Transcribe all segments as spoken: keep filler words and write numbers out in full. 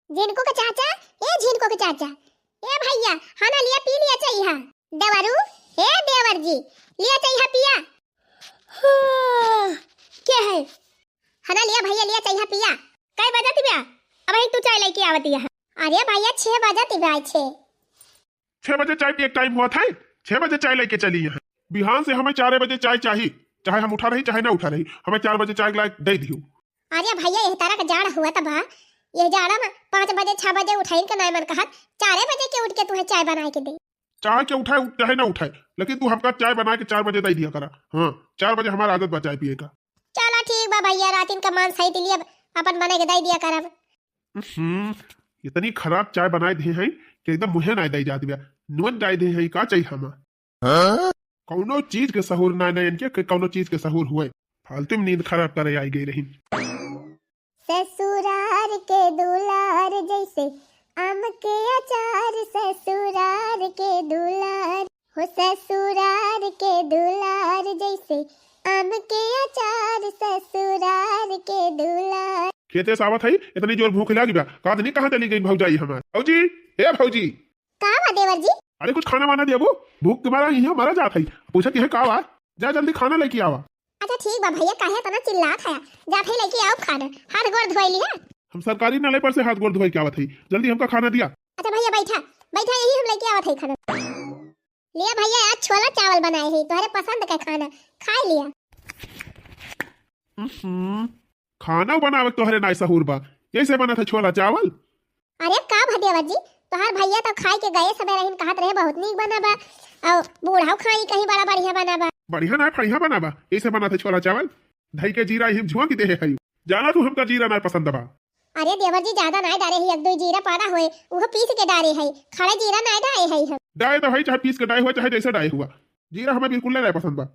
झिनकू के चाचा, ए झिनकू के चाचा, ए भइया, हना लिया पी लिया चाहिए। देवरू, ए देवर जी, लिया चाहिए पिया। हाँ, के है? हना लिया भइया, लिया चाहिए पिया। कै बजत बा? अबहीं तू चाय लइके आवत हया। अरे भइया, छह बजत बा, छह। छह बजे चाय पिए के टाइम होत है, छह बजे चाय लइके चली यहाँ। बिहान से हमें चार बजे चाय चाही, चाहे हम उठा रही, चाहे ना उठा रही, हमें चार बजे चाय ला दे दियो। अरे भइया, यह तरह का जाड़ होत बा, यह जाड़ा में पाँच बजे, छह बजे उठाइन के नाय मन कहत, चार बजे के उठ के तुहे चाय बनाए के दे। चाहे के उठाए, उठ-, चाहे ना उठाए, लेकिन तू हमका चाय बनाए के चार बजे दे दिया करा। हाँ, चार बजे हमार आदत बा चाय पिए का। चला ठीक बा भइया, रातिन का मान सही दिली, अब अपन बनाए के दे दिया करब। हम्म, इतनी खराब चाय बनाए दे हैं कि एकदम मुँहे नाय दे जात बा। नुन डाल दे हैं, का चाहिए हमा? हाँ? कौनो चीज के सहूर ना, ना इनके, के कौनो चीज के सहूर हुए। फालतू में नींद खराब करे आई गई रही। ससुरार के दुलार जैसे आम के अचार, ससुरार के दुलार, हो ससुरार के दुलार जैसे आम के अचार, ससुरार के दुलार। खेते से आवत है, इतनी जोर भूख लागी बा, का नहीं कहाँ चली गई भौजाई हमार? भौजी, ए भौजी। का बा देवर जी? अरे कुछ खाना वाना देबू, भूख के मारा यहाँ मरा जात है। पूछत है का बा, जा जल्दी खाना लेके आवा। अच्छा ठीक बा भइया, काहे इतना चिल्लात है? जात है लेके आओ खाना, हाथ गोड़ धोई लिया। हम सरकारी नले पर से हाथ गोड़ धोई के आवत है, जल्दी हमका खाना दिया। अच्छा भइया बैठा, बैठा यही हम लेके आवत है खाना। लिया भइया, आज छोला चावल बनाए है, तोहरे पसंद का खाना, खाई लिया। हम्म, खाना बनावे के तोहरे नाय सहूर बा, यैसे बनत है छोला चावल? अरे का भा देवर जी, तोहार भइया तो खाए के गए सबेरे हिन कहत रहे बहुत नीक बना बा, और बूढ़ाऊ खाई कहीं बड़ा बढ़िया बना बा। बढ़िया नाय फड़िया बना बा, यैसे बनत है छोला चावल। धई के जीरा हिम झोंक दे है, जाना तू हमका जीरा नाय पसंद बा। अरे देवर जी, ज्यादा नाय डारे है, एक दो जीरा पड़ा होए, वो पीस के डारे है, खड़ा जीरा नाय डारे है हम। डाए तो है, चाहे पीस के डाए हुआ, चाहे जैसे डाए हुआ, जीरा हमें बिल्कुल नाय पसंद बा।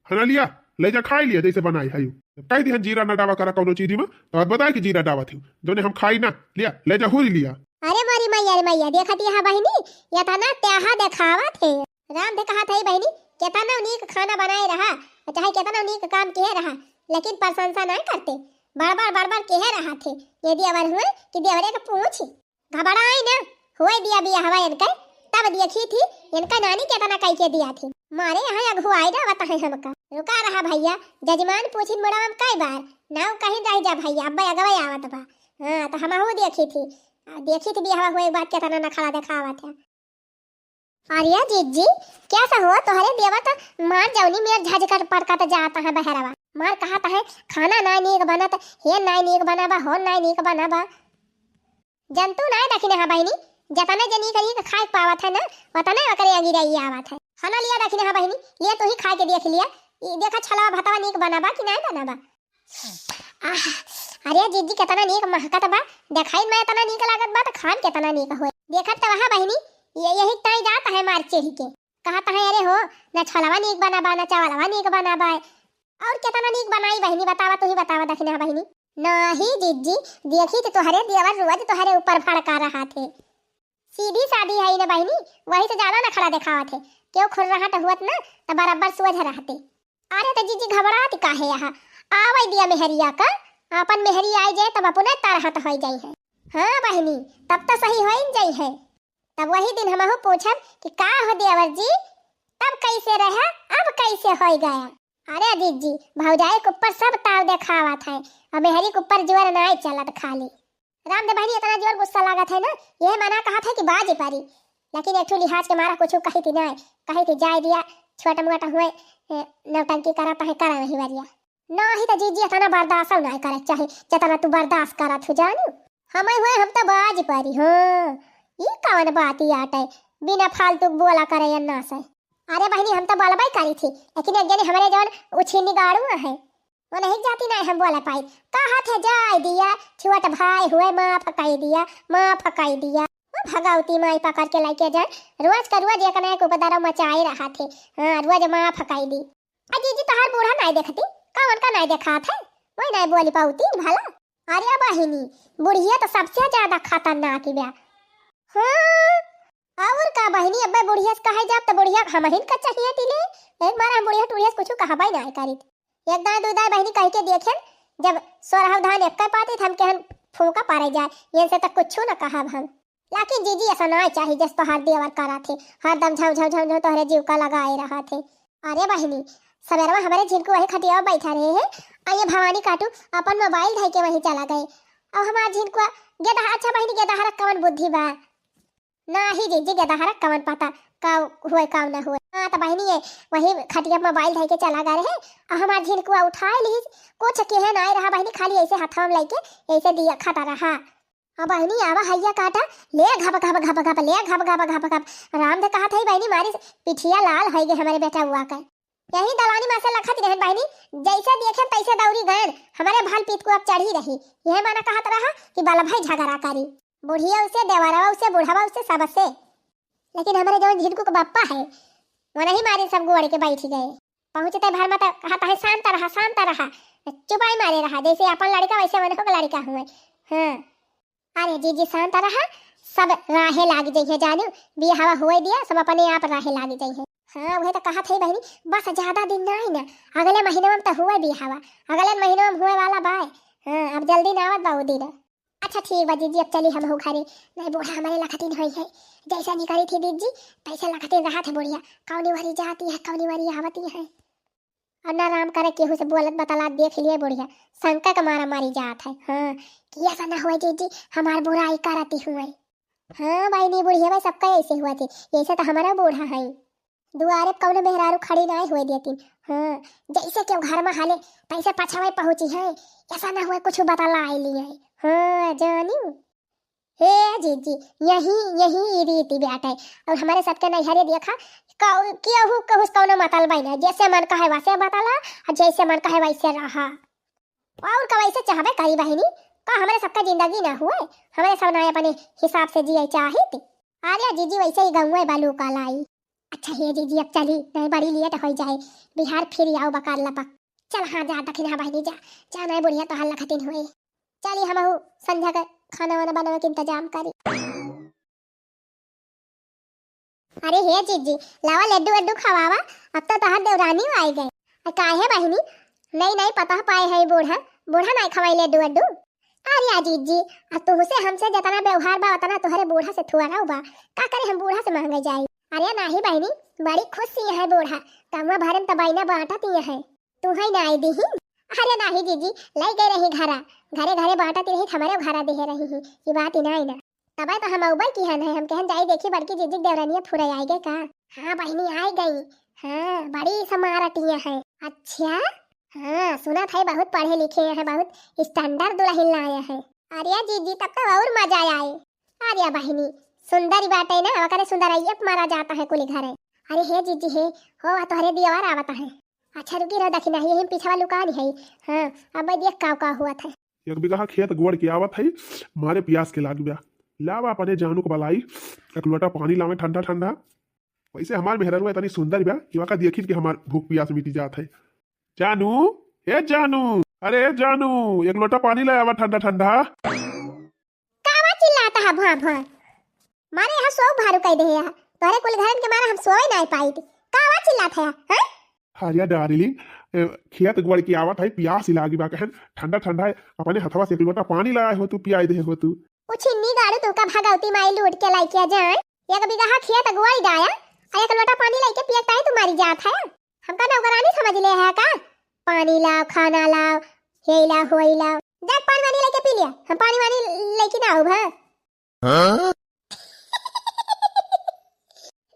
हना लिया, ले जा खाई लिया, जैसे बनाई है। कह दिहन जीरा ना डावा करा कौनो चीज में, तो बताए कि जीरा डावा थी, जोने हम खाई ना, लिया, ले जा हुरी लिया। अरे मोरी मैया रे मैया, देखत यहाँ बहिनी, ये तना त्याहा देखावत है। राम दे कहा था बहिनी, केतना नीक खाना बनाए रहा, चाहे केतना नीक काम किए रहा, लेकिन प्रशंसा ना करते, बड़बर बड़बर किए रहा थे। यदि अवर हुए कि देवरे के पूछ घबराई ना, होए दिया बियाहवा इनके, तब देखी थी इनका नानी केतना कई के दिया थी। मारे यहाँ अगुआई जावत है हमका। रुका रहा भइया, जजमान पूछिन मुड़वा में कई बार, नाव कहीं रह जा भइया, अब्बे अगवे आवत बा। हाँ, तो हमहू देखी थी, आ, देखी थी बियाहवा हुए के बाद केतना नखरा देखावत है। अरे जिज्जी, क्या सा हो तोहरे देवर तो मार जौनी मेर झजकट पड़कत जात है बहरवा। मार कहत है, खाना नाय नीक बनत, हे नाय नीक बना बा, हो नाय नीक बना बा। जंतु नाय दखिन हा बहिनी, जतने जे नीक नीक खाए के पावत है ना, ओतने ओकरे अगिरई आवत है। हना लिया दखिन हा बहिनी, लिया तू ही खाए के देख लिया, ई देखा छलवा भतवा नीक बना बा कि नाय बना बा। आह, अरे जिज्जी केतना नीक महकत बा, देखाई में एतना नीक लागत बा, त खान केतना नीक होए। देखत त वहाँ बहिनी, ये यही ताई जात है मार चढ़ी के, कहत है, अरे हो, न छलवा नीक बना बा, न चावलवा नीक बना बा, और केतना नीक बनाई बहिनी, बतावा, तू ही बतावा, दखिना बहिनी। नाही जिज्जी, देखी त तोहरे देवर रोज तोहरे ऊपर भड़का रहा थे। सीधी सादी है न बहिनी, वही से ज्यादा नखरा देखावत है। केहू खुर्रहट हुअत न, त बराबर सोझ रहते। अरे त जिज्जी घबरात काहे यहाँ? आवै दिया मेहरिया का, आपन मेहरी आइ जाए तब अपने तरहत होइ जाई है। हाँ बहिनी, तब त सही होइ जाई है। तब वही दिन हमहू पूछब कि का हो देवर जी, तब कैसे रहा, अब कैसे होइ गया? अरे जिज्जी, भौजाई के ऊपर सब ताव देखावत है, और मेहरी के ऊपर जोर नाय चलत खाली। राम दे बहिनी, इतना जोर गुस्सा लागत है ना, यह मना कहत है कि बाज परी, लेकिन एक ठो लिहाज के मारा कुछ कही थी नाय, कही थी जाए दिया, छोटा मोटा हुए, ए, नौटंकी करत है, करा नहीं वरिया। नाही त जिज्जी इतना बर्दाश्त नाय करे चाहे, जितना तू बर्दाश्त करत हो जानू। हमें हुए हम त बाज परी, हाँ, ई कौन बात ही आटे, बिना फालतू के बोला करे अन्ना से। अरे बहिनी, हम त बोलबे करी थी, लेकिन एक जने हमरे जौन उछीनी गाड़ू है, वो नहीं जाती, नहीं हम बोले पाई। कहत है जाए दिया, छोट भाई हुए माफ कई दिया, माफ कई दिया। वो भगवती माई पकड़ के लेके जाए, रोज का रोज एक ना एक उपद्रव मचाए रहा थे। हाँ, रोज माफ कई दी। आ जीजी, तोहार बूढ़ा नाय देखती, का उनका नाय देखात है? वही नाय बोली पाउती भला। अरे बहिनी, बुढ़िया तो सबसे ज्यादा खतरनाक बा। हाँ, और का बहिनी, अब्बे बुढ़िया से कहे जाब त बुढ़िया हमहिन का चाहिए टिले। एक बार हम बुढ़िया टुढ़िया से कुछ कहबे नाय करित। एक दाय दू दाय बहिनी कह के देखेन, जब सोरहव धान एक पाती त हम कहन फूंका पारे जाए, इनसे त कुछू न कहब हम। लेकिन जीजी, ऐसा ना चाही, जस तोहार देवर करत हे, हरदम झम झम झम झम तोहरे जीव का लगाए रहत हे। अरे बहिनी, सबेरवा हमरे झिनकू वही खटिया बैठा रहे हैं, आ ये भवानी काटू अपन मोबाइल धइ के वहीं चला गए। अब हमार झिनकुआ गेदहा, अच्छा बहिनी, गेदहा रख कवन बुद्धि बा? नाही जीजी, गेदहा रख कवन पता का हुए, का न हुए। हाँ, त बहिनी, ये वही खटिया मोबाइल धइ के चला गए रहे, आ हमार झिनकुआ उठाए ली, कुछ किहे नाई रहा बहिनी, खाली ऐसे हथवा में लेके ऐसे दिया खता रहा। अब बहिनी आवा हैया काटा, ले घप घप घप घप, ले घप घप घप घप। राम दे कहत है बहिनी, मारी पिठिया लाल है गे हमरे बेटउआ के। यही दलानी में से लखत रहन बहिनी, जैसे देखेन तैसे दौरी गएन, हमरे भाल पीत को अब चढ़ी रही। यह माना कहत रहा कि बल भाई झगड़ा करी, बुढ़िया उसे, देवरवा उसे, बुढ़वा उसे, सबसे। लेकिन हमरे जौन झिनकू के बप्पा है, वो नहीं मारे, सब गोड़ के बैठ गए। पहुँचते भर में त कहत है, "शांत रहा, शांत रहा, चुपाई मारे रहा, जैसे अपन लड़का वैसे वनहो के लड़का हुए।" हाँ, अरे जीजी, शांत रहा, सब राहे लाग जइहे जानू, बियाहवा होए दिया, सब अपने आप राहे लाग जइहे। हाँ, वह तो कहत है बहिनी, बस ज्यादा दिन ना आई ना, अगले महीना में तो हुए बियाहवा, अगले महीना में हुए वाला बाय। हाँ, अब जल्दी ना आवत बा उ दिन। अच्छा ठीक बा जीजी, अब चली हमहू घरे, नहीं बूढ़ा हमारे लखतिन होई है, जैसे निकली थी दीदी तैसे लखतिन रहत है बुढ़िया, कौनी वरी जाती है, कौनी वरी आवती है। और ना राम करे केहू से बोलत बतलात देख लिए बुढ़िया, शंका के मारा मारी जात है। हाँ, कि ऐसा ना हुए जीजी, हमार बुराई करती हुए। हाँ बहिनी, बुढ़िया भाई सबका ऐसे हुआ थे, ऐसे तो हमारा बूढ़ा है। दुआरे कौनो मेहरारू खड़ी नाई हुए देती। हाँ, जैसे केहू घर में हाले, तैसे पछावे पहुँची है, ऐसा ना हुए कुछ बतला आई लिए। हाँ, जानी। हे जीजी, यही, यही रीति बाटे। और हमरे सबके नैहरे देखा, कौ-, केहू, केहू से कौनो मतलब नहीं, जैसे मन कहे वैसे बतला, और जैसे मन कहे वैसे रहा। और का वैसे चाहबे करी बहिनी, का हमरे सबका जिंदगी ना हुए, हमरे सब ना अपने हिसाब से जिए चाहित। अरे जीजी, वैसे ही गंवे बालू का लाई। अच्छा हे जीजी, अब चली, नहीं बड़ी लेट हो जाए, बिहार फिर आओ बकार लपक। चल हाँ, जा दखिना बहिनी, जा, जा, नहीं बुढ़िया तोहार लखतिन हुए। चली, हमहू संझा के खाना वाना बनावे के इंतजाम करी। अरे हे जीजी, लावा लड्डू वड्डू खवावा, अब तो तोहार देवरानी आई गए। आ काहे बहिनी, नई नई पतोह पाए है बूढ़ा, बूढ़ा नहीं खवाई लड्डू वड्डू? अरे आ जीजी, आ तुहसे हमसे जितना व्यवहार बा उतना तोहरे बूढ़ा से थुअरा बा, का करे हम बूढ़ा से मांगे जाई? अरे नाही बहिनी, बड़ी खुश ही है बूढ़ा, कमवा भरे में तो बहिना बांटत ही है। तू है ना आई दीही? अरे नाही जीजी, लई गए रही घरा, घरे घरे बांटत रही, हमरे घरा देहे रही ही, ये बात ही नाही ना। तबे तो हम अउबे किहन है, हम कहन जाई देखी बड़की जीजी के देवरनिया फुरे आई गए का? हाँ बहिनी आई गई। हाँ, बड़ी समारटिया है। अच्छा? हाँ, सुनत है बहुत पढ़े लिखे हैं, बहुत standard दुल्हन लाए हैं। अरे जीजी, तब तो और मजा आए। अरे बहिनी, सुंदरी बाटे ना, ओकरे सुंदरैया पे मारा जाता है कुली घरे। अरे हे जीजी हे, हो आ तोहरे दियवार आवता है। अच्छा रुकी रहो, दखिना ही यही पीछवा लुकान है। हाँ, अब देख का का हुआ था। एक बिगहा खेत गोड़ के आवत है, मारे पियास के लाग गया। लावा अपने जानू को बलाई, एक लोटा पानी लावे ठंडा ठंडा। वैसे हमार मेहररुआ इतनी सुंदर बा कि वाका देखित के हमार भूख पियास मिटी जात है। जानू, ए जानू, अरे ए जानू, एक लोटा पानी ले आवा ठंडा ठंडा। कावा चिल्लाता है भुआ भुआ? मारे यहाँ सो भारू कह दे है, तोहरे कुल घरन के मारे हम सोए नहीं पाई थी। कावा चिल्लाता है, हैं? अरे darling, ए, खेत गोड़ के आवत है, पियास ही लागी बा, कहन ठंडा ठंडा है, अपने हथवा से एक लोटा पानी लाए हो तू, पियाई दे हो तू। उछिन्नी गाड़ू तोहका भगवती माई लूट के लाइके जाए। एक बिगहा खेत गोड़ डाया, आ एक लोटा पानी लाइके पियत ताई तू मारी जात है। हमका नौकरानी समझ ले है का? पानी लाओ, खाना लाओ, हे लाओ, होई लाओ। जा पानी वानी लाइके पी लिया, हम पानी वानी लाइके ना आउब, हाँ? हाँ?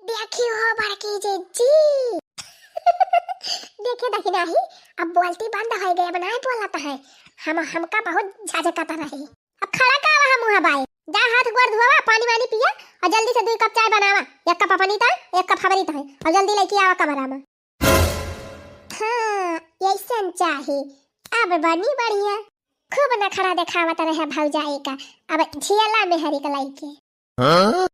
देखी हो बड़की जीजी। देखे देखी नाही, अब बोलती बंद हो गई, अब नाही बोलत है। हम, हमका बहुत झझकत रही। अब खड़ा का वहाँ मुँह बाए, जा हाथ गोड़ धोवा, पानी वानी पिया और जल्दी से दो कप चाय बनावा, एक कप अपनी ताई, एक कप हमरी ताई, और जल्दी लेके आवा कमरा में। हाँ, ऐसन चाही। अब बनी बढ़िया। खूब नखरा देखावत रहे भौजाई का, अब झियला मेहरी के लइके। हाँ?